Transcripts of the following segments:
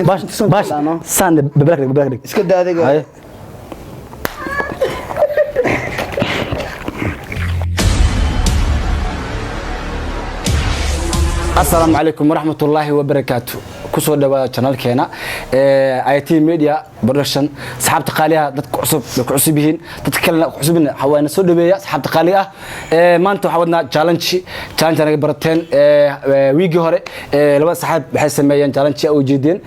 Bash bash saan bebelak dhig, bebelak dhig. Iska daa adiga. Haye. Asalaamu calaykum waraxmatullaahi wabarakaatu. Kusoo dhawaada channelkeena IT Media Production. Saxaabta qaaliga, dadka cusub way ku cusub yihiin, dadka kalena ku cusubina waxaa soo dhaweeya saxaabta qaaliga ah. Maanta waxaa wadnaa challenge, challenge anaga barateen wiigii hore. Labada saxaab waxay sameeyeen challenge oo ujeedeen,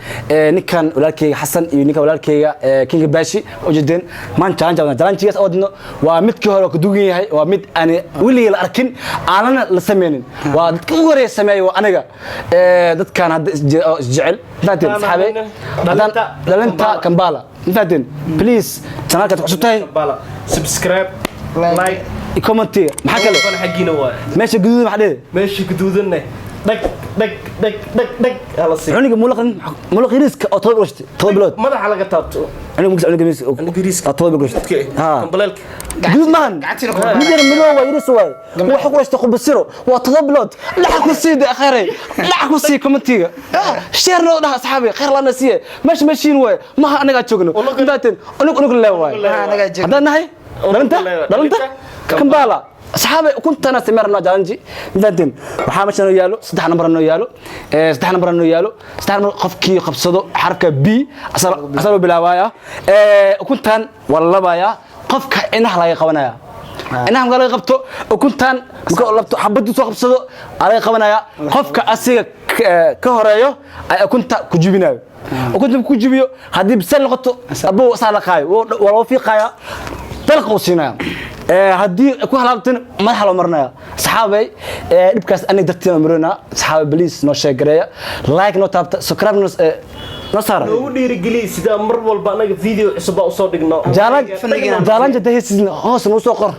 ninkan walaalkeyga Xasan iyo ninkan walaalkeyga Kinga Baashi ujeedeen. Maanta challenge wadnaa, challengegaas wadno waa midkii hore oo ka dugan yahay, waa mid aan weligii la arkin, aanana la sameynin, waa dadka ugu horeeya sameeyay waa aniga. Dadkan hadda oo isjecel mafahateen saxaabe, dhalinta Kambala, mafahateen? Please, channelkaad cusub tahay, subscribe, like, comment. Maxaa kale? Xaggiina waay. Meesha guduud maxaa dhehe? Meesha guduudanne dhag dhag dhag dhag dhag hala sii. Cuniga mulaq mulaq yariiska oo 7 bilood, 7 bilood. Madaxa laga taabto. Cuniga yariiska yariiska. oo 7 bilood. Ha. Kambaleelka. Guduud maahan, mid yar madow waa, yariis waay, waxa ku dhashtay qubasiro, waa 7 bilood. Dhax ku sii de khayray, dhax ku sii commentiga, share noo dhaha asxaabi, khayr lana siiye. Meesha meeshiin waay, maha anagaa joogno, inbaateen unug unug lee waay. Anagaa joogno. Haddaan nahay dhalinta dhalinta Kambala, asxaabi, ukuntana samee rabnaa challenge, inbaateen. Waxaa meesha noo yaalo saddex nambar noo yaalo, saddex nambar noo yaalo, saddex nambar. Qofkii qabsado xarafka B asal bilaabaya. Ukuntan waa la labayaa, qofka inaha laga qabanaya, inaha marka laga qabto ukuntan, marka uu labto xabaddu soo qabsado aa laga qabanaya. Qofka asiga ka horeeyo ay ukunta ku jibinayo, ukunta ku jibiyo, haddii bisal noqoto abuu saa la qaayo, waa loo fiiqaya, dalqa uu siinaya. Haddii ku halaabtana madaxa loo marinaya. Saxaabay, dhibkaas aniga dartiina marinaa. Saxaabay, please, noo sheegareeya, like noo taabta, subscribe noo noo saara. Noogu dhiirigeliya sidaa mar walba anaga video cusub baa usoo dhigno. Challenge hadda heysid hoos noo soo qor,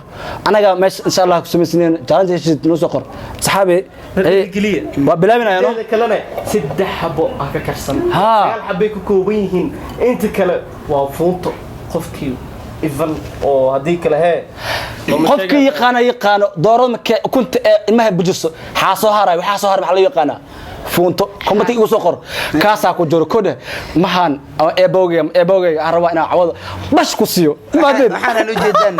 anaga meesha insha Allah ku samaysaneen. Challenge heysid noo soo qor, saxaabe. Dhiirigeliya. Waa bilaabinaya no. Teeda kalena saddex xabo ah ka karsan. Ha. 9 xabay ka kooban yihiin, inta kale waa fuunto. Qofkii ifan oo haddii kale hee. Qofkii yaqaana yaqaano doorada markee ukunta ee ilmaha bujiso xaa soo haray, waxaa soo haray maxaa loo yaqaanaa? Fuunto. Commenti igu soo qor, kaasaa ku jiro kodhe mahan ama eebowgeyga, ama eebowgeyga aan rabaa inaan cawada bash ku siiyo. Maadeen Waxaanan ujeedaan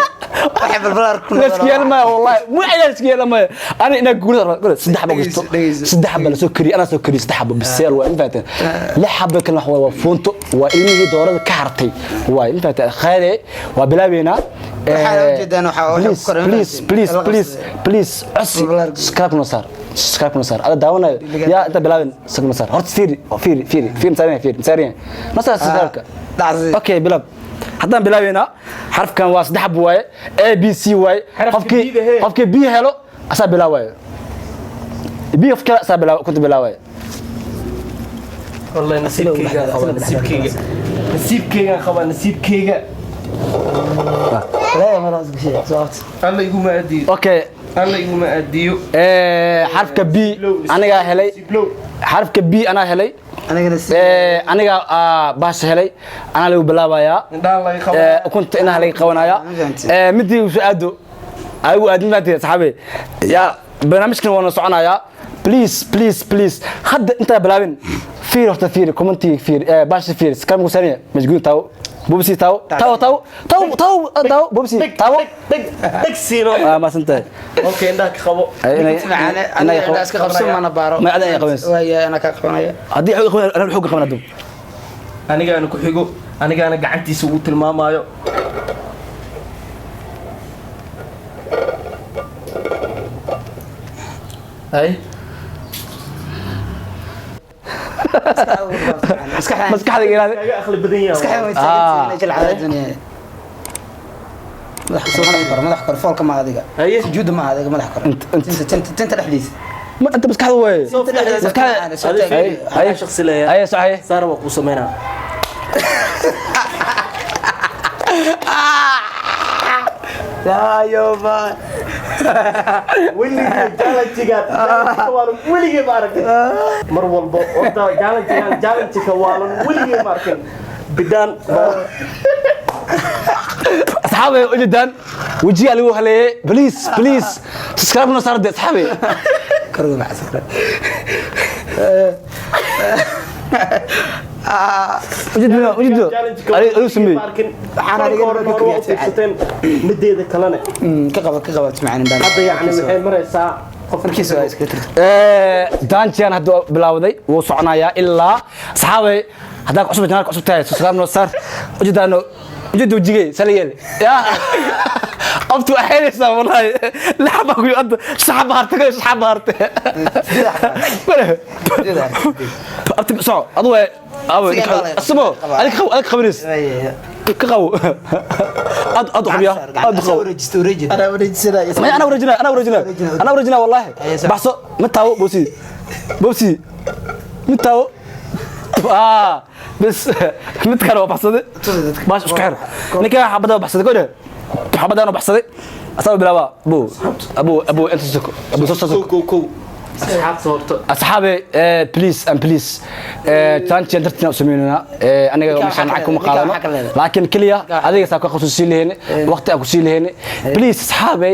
waxay balbalaar ku la iska yeelmaya, wallahi mucaya iska yeelmaya. Ani inaa guurida rabaa saddex xabo gasto. Dhegeyso. Saddex xabo la soo kariyay, anaa soo kariyay, saddex xabo biseel waa, in faateen. Lix xabo kale waxa waa fuunto, waa ilmihii doorada ka hartay waay, in faateen. Khayre waa bilaabeynaa. Waxaana ujeedaan waxa ku koran. Please, please, please, please, cosi. Balbalaar. Subscribe noo saar, subscribe noo saar. Ada daawanayo yaa inta bilaabin, subscribe noo saar horta. Fiiri fiiri fiiri fiiri, masaariyan, fiiri masaariyan, noo saar subscribe-ka. Dhacsi. Okay, bilaab. Haddaan bilaabeynaa xarafkan waa saddex xab waaye, A B C waaye. Xarafka qofkii B-da hee. Qofkii B helo asaa bilaabayo, B qof kale asaa bilaab kunta bilaabaya. Wallahi nasiibkeyga qabaa, nasiibkeyga, nasiibkeygaan qabaa, nasiibkeyga. Leeyahay madax gashay soo qabta. Alla iguma aadiyo. Okay. Alla iguma aadiyo. Xarafka B anigaa helay. Nasiiblow. Xarafka B anaa helay. Anigana si. Anigaa baasha helay, anaa lagu bilaabayaa. Indhaha laga qabaa. Ukunta inaha laga qabanaya. Ma fahanteen. Midii soo aado ayagu aadin maantay. Saxaabe yaa, barnaamijkan waa noo soconayaa. Please, please, please, hadda intaa bilaabin fiir horta, fiir commenti, fiir baasha, fiir subscribe ku saaraya majguun, taawo bubsi, taawo taawo taawo taawo taawo taawo bubsi, taawo. Dheg dheg siino. Ah, maasantahay. Okay, indhaha ka qabo. Macane aniga indhaha iska qabsan mana baaro. Ma adan ay qabanayso. Waaya, ana ka qabanaya. Haddii xoog qaban, anaa xoog qaban aduu. Anigaana ku xigo, anigaana gacantiisa ugu tilmaamayo. Ay. Maskaxda. Maskaxda ilaali. Kaga aqli badan yahay. Maskaxda way taagan jilcada dunya. Madax kor, madax kor, madax kor, foolka ma adiga. Haye. Sujuudda ma adiga, madax kor. Inta. Tinta tinta tinta dhexdiisa. Ma inta maskaxda waaye. Tinta dhexdiisa. Maskaxda. Soo taag. Ay, ay. Shakhsi leeyahay. Ay, saxay. Saara waa kuu sameynaa. Laa yoba. Weligay challenge-ga waalan weligay ma arkin. Mar walbo horta challenge-gan challenge-ka waalan weligay ma arkin bidaan. Asxaabay, ujeedaan wajiga lagu haleeyay. Please, please, subscribe noo saarde, asxaabay. Korga macasakra. Ujeedina ujeedo adigu sameey. Waxaan adiga hore hore u fiirsateen mideeda kalena. Ka qaba, ka qaba macalin baan. Hadda yacni waxay maraysaa qof markiisa waa iska tirta. Daanjiyan hadduu bilowday wuu soconayaa ilaa saxaabay. Haddaa cusub channelka cusub tahay, subscribe noo saar. Ujeedaano ujeeda wejigay sala yeel ya abtu waxay wallahi laxba ku hadda saxaba hartay, saxaba hartay. Abti soco adu way aw asbo adig qaw, adig qabanis ka qaw, ad ad qabiya ad qaw. Ana wareejisana. ما انا ورجنا، انا ورجنا، انا ورجنا والله. بحصو متاو بوسي بوسي متاو بس mid kale waa baxsaday baash isku xir ninka xabada baxsaday kode xabadaan baxsaday asaga bilaaba abu abu abu inta soko abu soo soko. Kow kow asxaabta horta. Asxaabi, please and please, challenge dartina u sameynaa aniga meeshaan lacag kuma qaadano, laakiin kaliya adiga saa ka khasuusin leheyn waqti aan ku siin leheyn. Please asxaabi,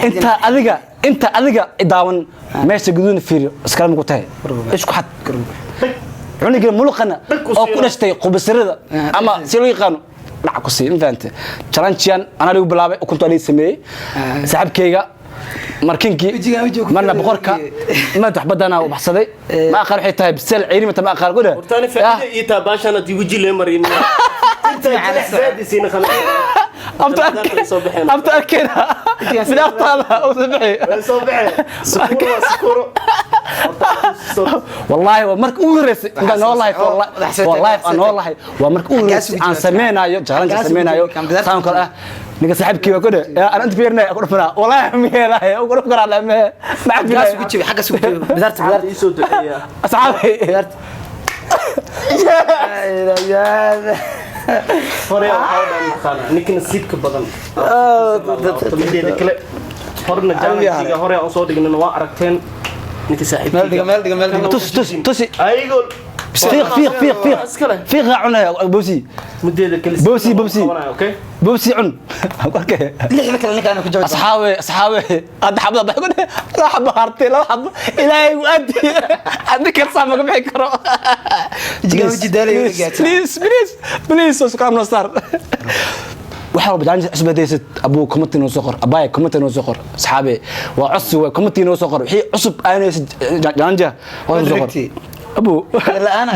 inta adiga, inta adiga daawan meesha guduudna fiiriyo iskala ku tahay isku xad cuniga muluqana oo ku dhashtay qubasirada ama si loo yaqaano dhac ku sii. Ma fahantay? Challenge-an anaa lagu bilaabay, ukunta aniga sameeyey saaxiibkayga markinkii marna boqorka maanta wax badana u baxsaday ma aqaan waxay tahay bisel ciirimata ma aqaan guda. Hortaani faa'iido ii taa baashaan haddii weji lee marin inta jilix zaadi siina khala. Abta arkeen, abta arkeen bilaabtaada u soo bixi. Soo baxeen sukuro waa sukuro. والله waa marka ugu horeysay intaan noo live, wallahi aan noo live, waa marka ugu horeysay aan sameynayo challenge sameynayo saan kale ah. Ninka saaxiibkii waa ku dhe aan inta fiirnay ku dhufnaa wallahi meelahay ugu dhuf karaa lama ma xaggaas ugu jibi, xaggaas ugu jibi bidaarta, bidaarta. Ii soo duceeya. Asxaabi. Hore waxaa dhan maqaan ninka nasiibka badan. Mideeda kale horna challenge-ga hore aan soo dhignana waa aragteen ninka saaxiibkii. Meel dhiga, meel dhiga, meel dhiga. Tus tus tusi. Ayagoo fiiq fiiq fiiq fiiq fiiq cunaya bowsi. Mideeda kale Bowsi, bowsi. Okay. Bowsi cun arkay. Lixda kale ninkaan ku jawaab. Asxaabi, asxaabi, hadda xabada baxay ku laba xabo hartay, laba xabo ilaahay u aadi hadda ka saama ka bixi karo. Jiga weji daalay please please please please subscribe noo saar. Waxa walba challenge cusub hadaysid abuu comment noo soo qor, abaay comment noo soo qor. Asxaabi, waa codsi, waa comment noo soo qor wixii cusub aanaysid challenge oo soo qor abuu.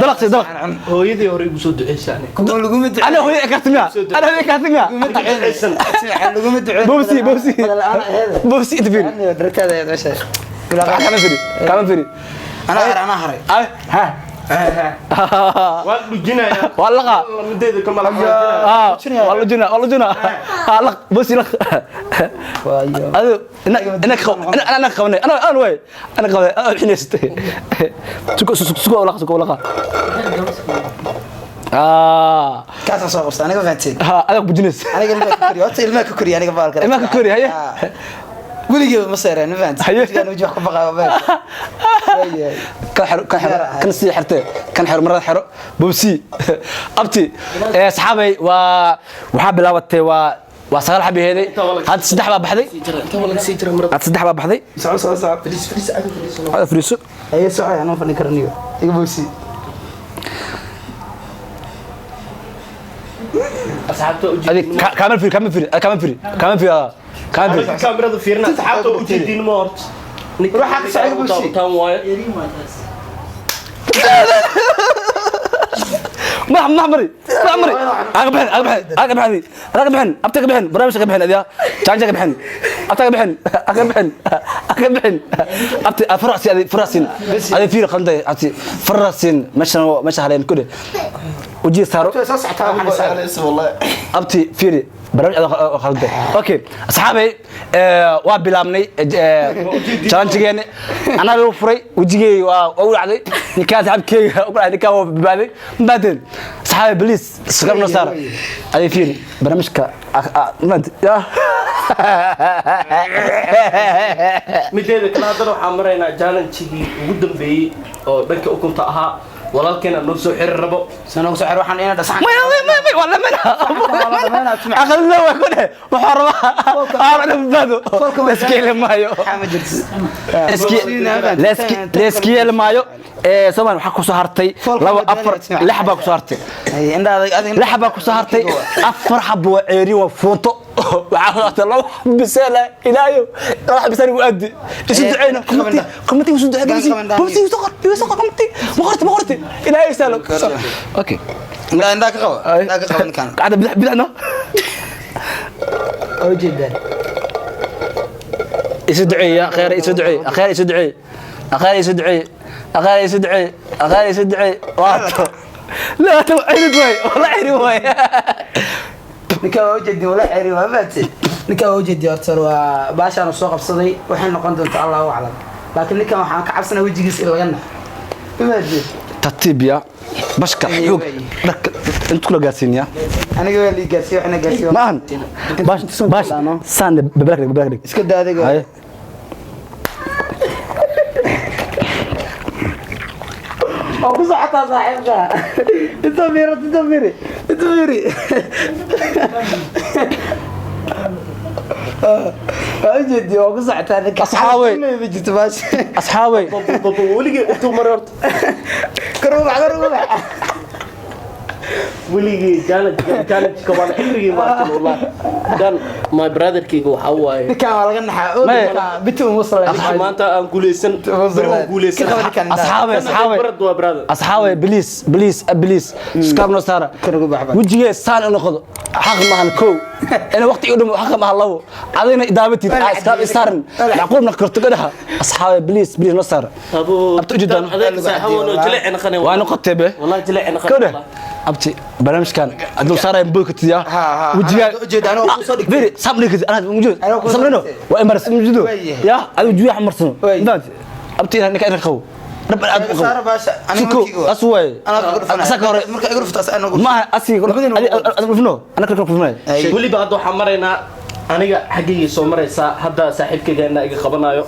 Dalaq si dalaq. Hooyadii hore igu soo duceysa aniga. Kuma laguma duceyn. Ana hooyada kaatimiya, ana hooyada kaatimiya. Laguma duceyn. Bowsi bowsi la'aan aheeda. Bowsi inta fiiri. Dharkaada ayaad meesha. Kama fiiri, kama fiiri. Anaa haray, anaa haray. Ay ha. Waa dhujinaya. Waa laqa. Mideeda kale mala. Waa lujina, waa lujina. Laq bowsi laq. Adu ina ina ina ana qabanay ana ana way ana qabanay ana xinaystay suko suko laq suko laqa. Kaasaan soo qabsa aniga, fahanteen? Ha adag bujinays. Aniga ilmaha ka koriya horta, ilmaha ka koriya aniga baalka. Ilmaha ka koriya, haye. Weligeyba ma seereen, ma fahanteen? Haye. Wejigaan weji wax ku baqaa ma waayahay. Kan xero, kan xero, kan sii xirtee, kan xero marada xero bobsi abti. Saxaabay, waa waxaa bilaabatay waa 9 xabi heeday, hadda 3 baa baxday. Inta wala sii jira marada. Hadda 3 baa baxday. Soco soco soco, fadhiis fadhiis, adiga fadhiis. Hada fariiso. Haye, soco, anoo fadhin karaniyo iga bogsi. Asxaabta u adig kaama firi, kaama firi, kaama firi, kaama firi, kaama firi. Kaamirada fiirina asxaabta u jeedin ma horta Ruuxa ka socda bogsi. Tan waaye. ما ما mari ma mari aga bixin, aga bixin, aga bixin, aga bixin abta ka bixin barnaamijka ka bixin adiga challenge ka bixin abta ka bixin aga bixin aga bixin abta farasi adi farasin adi fiir qalday abti farasin meesha meesha haleen ku dhe uji saaro. Soo socotaa waxaan is abti fiiri barnaamij aad khalday. Okay asxaabay, waa bilaabnay challenge-geena. Anaa lagu furay wejigay waa u dhacday ninkaan saaxiibkeyga u dhacday, ninkaan waa badbaaday mabaadeen. Asxaabay, please subscribe noo saara. Adii fiiri barnaamijka maad ya. Mideeda kale haddana waxaan maraynaa challenge-gii ugu dambeeyey oo dhanka ukunta ahaa. Walaalkeena noo soo xiri rabo. Sanoo soo xir waxaan ina dhasax. Maya maya maya wala mana. Aqalna waa ku dheh. Waxaa rabaa. Aan badbaado. Iska maayo. Ma jirto. Iska yeeli maayo. Soomaali waxaa ku soo hartay 2 4 6 baa ku soo hartay. Indhaada. 6 baa ku soo hartay. 4 xabo waa ceeri waa fuunto. Waxaa ku hartay 2 biseel ilaayo. 2 biseel u aadi. Isu duceyna. Commenti isu duceyna. Bumsi isu qor. Isu qor commenti. Ma qorti ma qorti. Ilaayo saalo. Okay. Indhaa ka qaba. Indhaa ka qaba ninkan. Qacda bidix bidixna. Oo jeedaan. Isu duceeya khayr isu duceey khayr isu duceey khayr isu duceey khayr isu duceey khayr isu duceey waato la tawciid way wala ciri way. Ninka waa ujeedin wala xiri waa faatay. Ninka waa ujeedin horta waa baashaan soo qabsaday waxay noqon doontaa Allahu a'lam. Laakiin ninkan waxaan ka cabsanaa wejigiisa in laga naxo. Imaajin. Tartiib ya bashka xoog dharka inta kula gaarsiinaya. Aniga waa lii gaarsiiyo waxna gaarsiiyo. Ma ahan bash bash saan babalak babalak. Iska daa adiga. Haye. Oo ku socotaa saaxiibka. Inta fiiri inta fiiri inta fiiri. Waa ujeedin waa ku socotaa ninka. Asxaabey. Ma jirto baash. Asxaabay. Weligii intuu maray horta. Kor ubax kor ubax. Weligii challenge-ka waan cimrigii ma arkin wallahi. Dan my brother-kayga waxaa waaye. Ninkan waa laga naxaa. Oo bitu uma salay. Maanta aan guuleysan. Beri waan guuleysan. Asxaabay asxaabay. Barad waa brother. Asxaabay please please please subscribe noo saara. Kor ugu bax. Wejigee saan u noqdo xaq maahan kow ina waqti igu dhimo xaq maahan labo adina idaabatid subscribe isaaran macquul na karto gadaha asxaabay please please noo saara. Abo. Abta ujeedaan. Adeeg saaxiibo jileec naqane. Waa noqotay be. Wallahi jileec naqane. Kowdhe abti barnaamijkan hadduu saaraya boykotid ya. Ha, ha. Wejigaa Anaa ujeeda, anaa kuu soo dhigtay. Beri saam dhigtid anaa ujeed Anaa kuu soo samrino dhigtay. waa imaras ujeedo. Waayahay. Ya adigu juuya xamarsano. Waay. Intaad abti inaa ninka inaa qabo dhab aad u qabo. Saara baasha aniga Suko, markii as waay. Anaa kugu dhufanaya. Asaga hore. Marka igu dhufto as anagu. Ma asiga Labadiina waa adigu dhufno anaa kala dhufnay. Ay. Weliba hadda waxaan maraynaa aniga xaggayga soo maraysaa hadda saaxiibkayga inaa iga qabanayo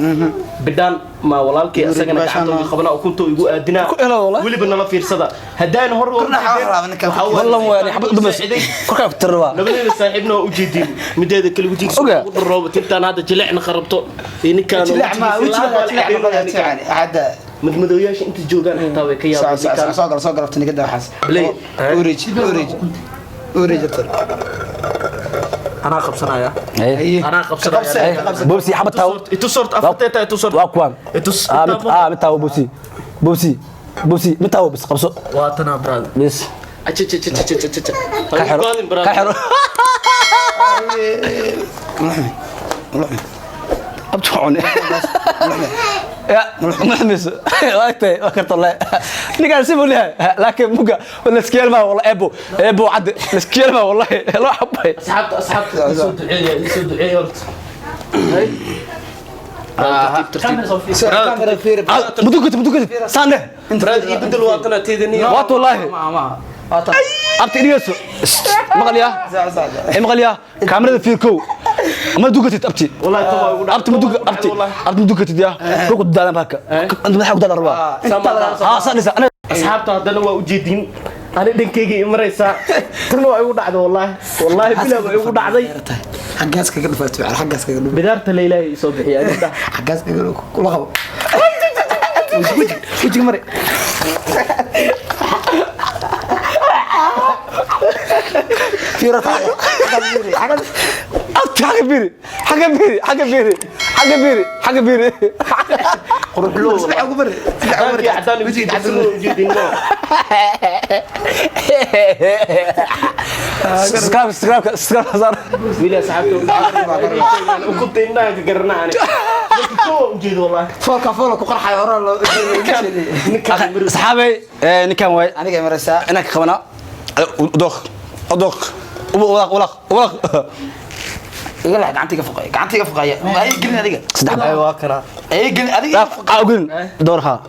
bidhaan ma walaalkay asagana gacanta iga qabanaa ukunta igu aadinaa. Ku elo wallahi. Weliba nala fiirsada haddaan hor Korna waxaa laaba ninkan. Wallan waa xabad u dambayso korkaa ku tirwa. Labadeeda saaxiibna waa ujeedin mideeda kale wejigiisa Oga. ugu dharoobo tintaan hadda jileecna qarabto iyo ninkaan Jileec ma wejiga jileec ma yani hadda. Madmadooyaasha inta joogaan xitaa way ka soo yaabeen soo ninkaan. Soo gal soo galabta ninka waxaas. Play. Ureej ureej ureej horta. Anaa qabsanaya. Ay. Anaa qabsanaya. Qabse. Bobsi xabad taawo. Itu sort afarteeta itu sort. Waa kuwan. Itu mid mid taawo bobsi bobsi bobsi mid taawo bis qabso. Waa tanaa brother. Bis. Acha. Ka xiro ka xiro. Mulaxmi mulaxmi. Abtu cune ya maxmis waagtay waa karta wallahi ninkaan si buu leeyahay laakiin muga wala iska ma wallahi ebo ebo cad la iska ma wallahi loo xabay. Asxaabta asxaabta isoo duceeya horta. Tartiib tartiib. Kamera fiiri. Mudugit mudugit saan dheh. Brother ii bedel waa tanaa teedani. Waat wallahi. Ma waa tan. Abti dhigayso maqliya. Soo soo. Ee maqliya kaamirada fiir kow ma dugatid abti. Wallahi taba igu dhacay. Abti ma duga abti abti ma dugatid ya ku daalan barka inta madaxa ku daalan rabaa. Inta laga soo saan dhisa ana. Asxaabta haddana waa ujeedin ani dhankayga ii maraysaa tanna waa igu dhacday wallahi wallahi bilaa waa igu dhacday. Xaggaas kaga dhufato xaggaas kaga dhufo. Bidaarta la ilaahay ii soo bixiya adiga dhah. Xaggaas kaga dhufo kula qabo wejiga mari. Fiiro xaggaas fiiri xaggaas. Abti xagga fiiri xagga fiiri xagga fiiri xagga fiiri xagga fiiri. Qurux loo Si fiican ugu mari si fiican ugu mari. Cadaankii cadaan wejiga wejiga cadaan. Ujeedin ma Subscribe subscribe subscribe saar. Wiil asxaabta ukunta indhaha ka garanaa ani marka koo ujeedo wallahi. Foolka foolka ku qarxay hore loo jeeday. Ninkaan Saxaabay ninkan waay. Aniga maraysaa. Inaan ka qabanaa udoq udoq ulaq ulaq ulaq. Iga leex gacantayga fuqay gacantayga fuqaya ay gelin adiga. Saddex. Waa kanaa. Ay gelin adiga. Aa ogin door ha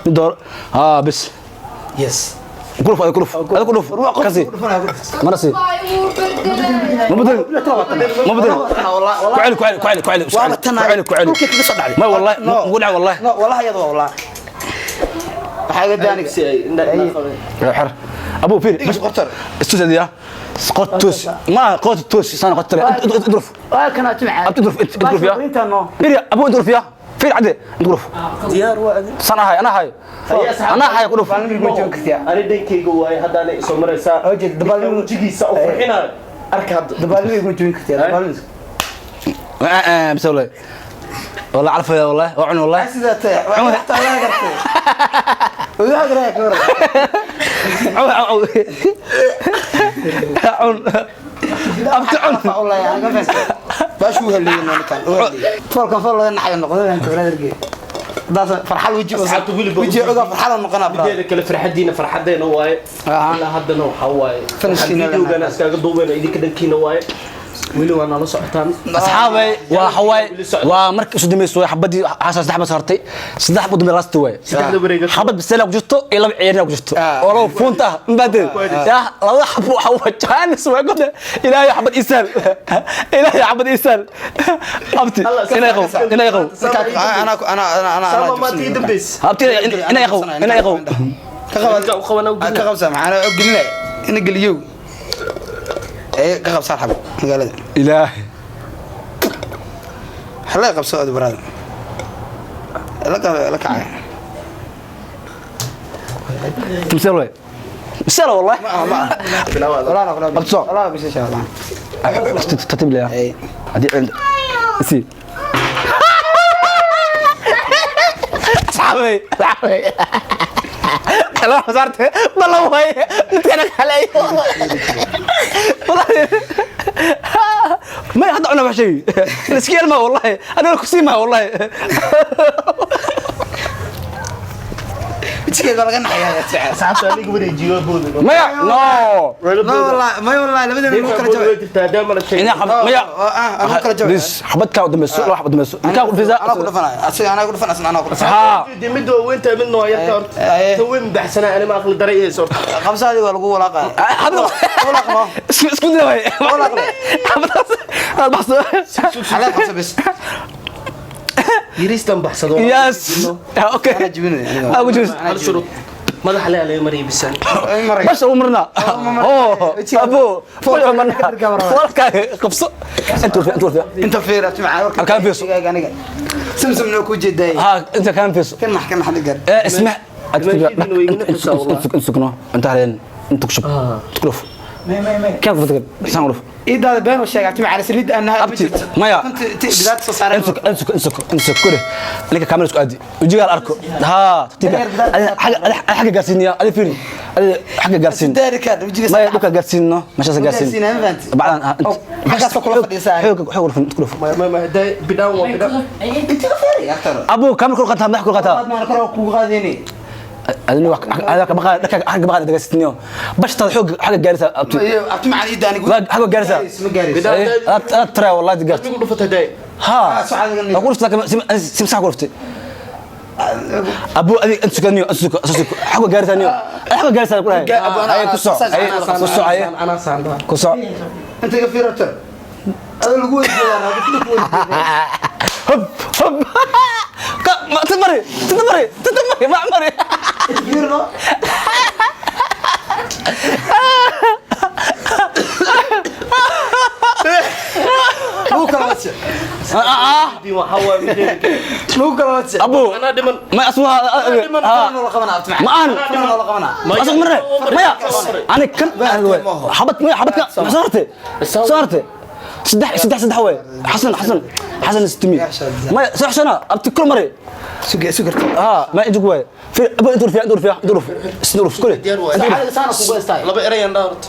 door ha bis. Yes. Kuluf adiga kuluf adiga kuluf kasi mana si ma bedel ma bedel ku celi ku celi ku celi ku celi Waaba tan ku celi ku celi. Dhulka kaga soo dhacday. Ma wallahi No. ma dhac wallahi. No wallahi iyadu waa wallahi. Waxaa iga daaniga. Si ay indhaha qabeen. Xer abu fiir. Dhig qotar. Istusadiya qotos ma qot tos sana qotale idruf. Waa kana jimca. Abti idruf idruf ya fiir abu idruf ya fiir cade idruf. Diyaar waa adin. Sana hay ana hay ana hay ku dhuf. Dabaalnimo ma joogi kartaa. Ani dhankayga waaye haddaana isoo maraysaa. Oo jeed, dabaalnimo- Wejigiisa u qurxinayo arka hadda. Dabaalnimo ma joogi kartaa. Dabaalnimo. بس والله والله عارفه يا والله وعن والله. Sidaa tahay. Waa xataa laga gartay. Wadaha garaa ka waran. عو عو عن abti cun. Wallahi aan ka fahmay. Baashu haleeyay ninkan. Oo haleeyay. Foolkan fool laga naxayo noqday inta brotherkii. Daas farxal weji oo Asxaabta weliba weji oga farxal noqonaa brother. Mideeda kale farxadiina farxadeena waaye. Ilaa haddana waxaa waaye Finishkiina waxaan videogana iskaga duubeyna idinka dhankiina waaye, weli waa nala socotaan. Asxaabay waa xawaay waa markii isu dambeysay xabadii xaasa saddex bas hartay, saddex buu dambe last way. Saddexda wareega. Xabad bisela ku jirto iyo laba ciyaarina ku jirto Ah. oo laba fuunta ah imbaadeen ya laba xabo waxa waa jaanis waa go'de. Ilaahay xabad isaal, ilaahay xabad isaal abti inay qow inay qow. Ana ana ana ana. Sama maanta ii dambeys. Abti inay qow inay qow. Ka qaba. Ninka u qabana u Ka gelina. qabsa maxana u gelinay ina geliyo. Ee ka qabsa xab magaalada. Ilaahay. Hala qabso ad brother. La qaba la kacay. Timsel way bisela والله. Ma wala wala. Qabso. Wala bis insha Allah. ترتيب لي. Ay. عندي عند سي اصحابي اصحابي خلاص صارت والله وهي نتكلم علي والله ما يحط عنا شيء الاسكيل ما والله انا كسيمها والله. Wejigeeda laga naxayaa sicir. Asxaabta aniga wareejiyo booda. ما نو. Ma wallahi ma wallahi labada nin kala jabay. Jirtaa haddaan mala sheegin. انا حب ما Anuu kala jabay. بس حبتك قدام السوق راح قدام السوق كان في Anaa ku dhafanaya. Asiga anaa ku dhafan asna anaa ku dhafan. ها. Dee mid waa weyntaa midna waa yarta horta. Ay. Ta weyn baxsanaa ani ma aqli daray ee horta. Qabsaadi waa lagu walaaqaya. حبت Walaaqno. اسكت ده حبت بس. Xalay qabso bis. Yariistan baxsado. يس اوكي. Anaa jibinaya aniga. ابو جوز. Hal shuruud madaxa le laga mariyay bisan. Maray. بس عمرنا اوه ابو فول عمرنا فولك قبص انت انت Inta fiir jimca warka. Halkaan fiirso. Aniga. Samsam noo ku jeeday. ها انت كان في Kan nax kan nax dhigar. اسمع انت انت انت على انت كشب تكلف May may may. كيف تقدر سنعرف. Idaada been u sheegay jimca saliid annaha. ابتي مايا. Bidaad soo saaray. امسك امسك امسك امسك كله لك كاميرا اسكو ادي وجيها الاركو ها تبي حاجه جالسين يا ادي فيري ادي حاجه جالسين Daarika wajiga. ما دوكا جالسين ماشي جالسين. Gaarsiin ma fahanti. بعدين Xaggaas kula fadhiisaa. حوق حوق تكلف. Ma ma hadaa bidhaan waa bidhaan. Inta ka fiir yaa taro. ابو كاميرا كل قطها مدح كل قطها. Qaad maan kor kugu qaadayni. adina هذا بقى حق بقى دغستنيو باش حوق حق جالسه ابتي. Abti macaan ii daani. حق جالسه. Ma gaarayso. انا ترى والله دقرت. Adigu dhufata hadaa. ها. سعاد. اقول لك سمسح غرفتي ابو ادي انت سكنيو انت حق جالسه نيو حق جالسه كلها هاي كسو هاي كسو هاي Anaa saandhaa. كسو. Inta ka fiir tar. Adoo lagu weydiiyaa lagu weydiiyaa. هب هب ما تمري تمري تمري ما عمري. Fiirno. Lagu kala wadse. Dii waxaa waaye mideeda kale. Lagu kala wadse. ابو Anaa dhiman. ما اسمها. Furan la qabanaa abti macaan. ما انا Furan la qabanaa. اصلا مره ما انا كم حبت ما حبت صارت صارت صدح صدح صدح وين حسن حسن حسن 600 ما صح سنه ابتي كل مره. Suge sugarta. ها ما يجوك وين في ابو انت في انت في انت في كل. Diyaar waaye. Saacada saana kugu haystaa. Laba erayaan dhaa horta.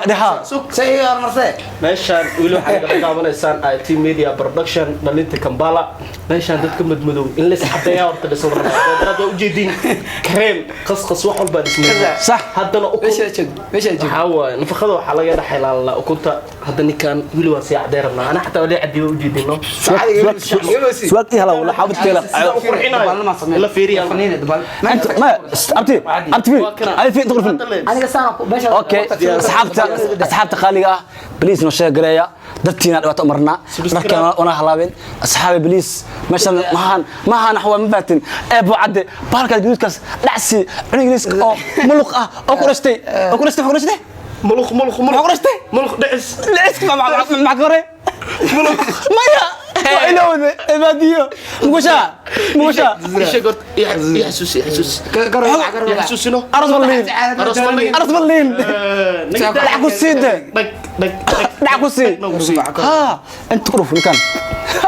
دحا. Say ii hormarsee. Meeshaan weli waxaad kala daawanaysaan IT Media Production dhalinta Kampala. Meeshaan dadka madmadow in la isxadeeyaa horta dhisal rabaa. Dad waa ujeedin kareem qasqas wax walba dhismay. صح. Haddana ukun Meesha joog. Meesha joog. Waxaa waaye nafaqada waxaa laga dhex ilaalaa ukunta. Hadda ninkan weli waa sii cadey rabnaa. Ana xataa wali cadii waa ujeedin no. سواك ايه هلا والله حابت كلا. La fiiriyaa. انت ما ابتي ابتي في اي في تغرف. Aniga saana ku meesha. اوكي اصحابتا اصحابتا خالقه بليز نو شير gareeya. Dartiina dhibaato u marnaa. Subscribe. Dharkeena wana halaabeen. Asxaabi, please, meeshan mahaan mahaan axwaa ma fahatin. Ee buucadde bahalkaas gaduudkaas dhacsi cunug oo muluq ah oo ku dhashtay, oo ku dhashtay, ku dhashtay. Muluq, muluq, muluq. Maxaa ku dhashtay? Muluq dhicis. Dhiciska maxaa ka hore? Maya, waa ilowde baadiyo mugushaa mugushaa. Isha gort, i xasuusi, i xasuusi, i xasuusino. Aras balliin. Aras balliin. Aras balliin. Dhac ku sii de. Dhag, dhag, dhag. Dhac ku sii. Dhag ku sii. Ha, inta ku dhuf ninkan.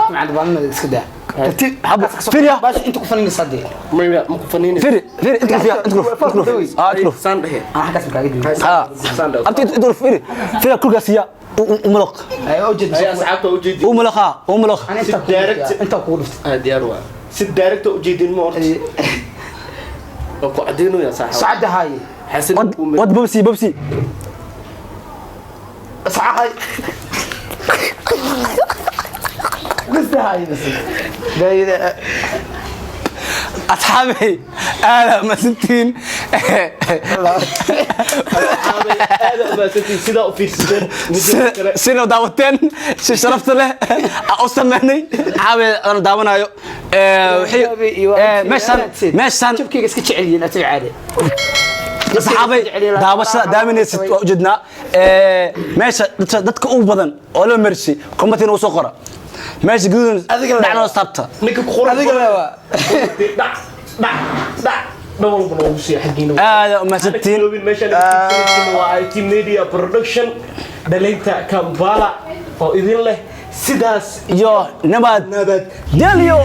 Macallin baalna iska daa. Tartiib xabo fiiriya. Baash inta ku faninaysa hadee. Maya, ma ku faniinaysa. Fiiri, fiiri, inta ku fiya, inta ku dhuf, inta ku dhuf, ha, inta ku dhuf. Saan dhehe. Aan xaggaas kaaga joogo. Ha. Saan dhehe. Abti, inta ku dhuf, fiiri, fiiriya kulkaas iya u muluq. Ay oo jeed. Ay asxaabta u jeedin. U muluq, ha, u muluq. Aan inta ku Direct. inta kugu dhuftay. Ah, diyaar waa. Si direct u jeedin ma horta. Oo ku cadeynaya saaxiib. Sacada haye. Xasan. Wad wad, bobsi, bobsi. Sacada. Bas haye bas. Daayida. Asxaabay, aada masintiin. Aad u mahadsantihiin sidaa u fiirsateen. Midda kale Sina daawateen si sharafta leh aan u sameynay caawe aan daawanayo. Meeshan meeshan jabkayga iska jecel yihiin atiga caade. Asxaabay, daawashada daawanaysid waa ujeednaa. Meesha dadka ugu badan oo la marsi kombatina usoo qora meesha gududan Adiga le. Dhacnoo saabta. Ninka ku qoran. Adiga lewa. Dhac, dhac, dhac. Dhan walba noogu siiya xaggiina. Aada u mahadsantihiin. Iloobin meeshaan idin waa IT Media Production, dhalinta Kampala oo idin leh sidaas iyo nabad nabad gelyo.